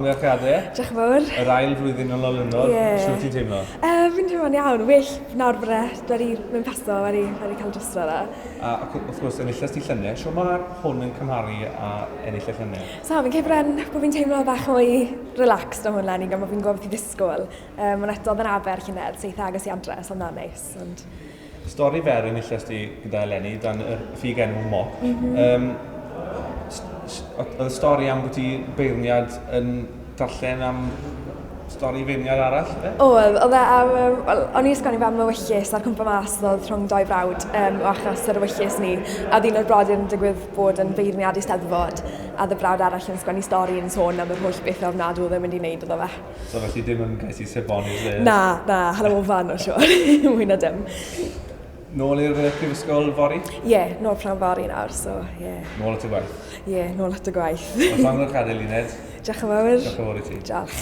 Llongyfarchiadau. Diolch yn fawr. Yr ail flwyddyn yn olynol. Ie. Shwt ti'n teimlo? Uh, fi'n teimlo'n iawn. Well nawr bod e wedi mynd paso, wedi, wedi cael drosto fe. A wrth gwrs, enillais ti llynedd. Shwt mae hwn yn cymharu â ennill y llynedd? So, fi'n credu bod e'n, bod fi'n teimlo bach mwy relaxed am hwn leni, gan bod fi'n gwybod beth i ddisgwyl. Um, ond eto, oedd yn Aber llynedd, so eitha agos i adre, so hwnna'n neis. Ond... Stori fer enillais ti gyda eleni dan yr ffug enw Mop. Mm -hmm. um, oedd y stori am bod ti beirniad yn darllen am stori feirniad arall? Fe? Oedd, oedd e am, um, wel, o'n i'n sgwennu fe am ewyllys a'r cwmpa mas oedd rhwng doi frawd um, o achos yr ewyllys ni. A oedd un o'r brodyr yn digwydd bod yn beirniad i steddfod, a oedd y brawd arall yn sgwennu stori yn sôn am yr holl beth ofnadw oedd e'n mynd i wneud iddo fe. So felly dim ymgais i seboni'r lle? Na, na, hala o fan o siwr, mwy na dim. Nôl i'r prifysgol fory? Ie, yeah, nôl pnawn fory nawr, so ie. Yeah. Nôl at y gwaith? Ie, yeah, nôl at y gwaith. Wel, llongyfarchiadau Luned. Diolch yn fawr. Diolch yn fawr i ti. Diolch.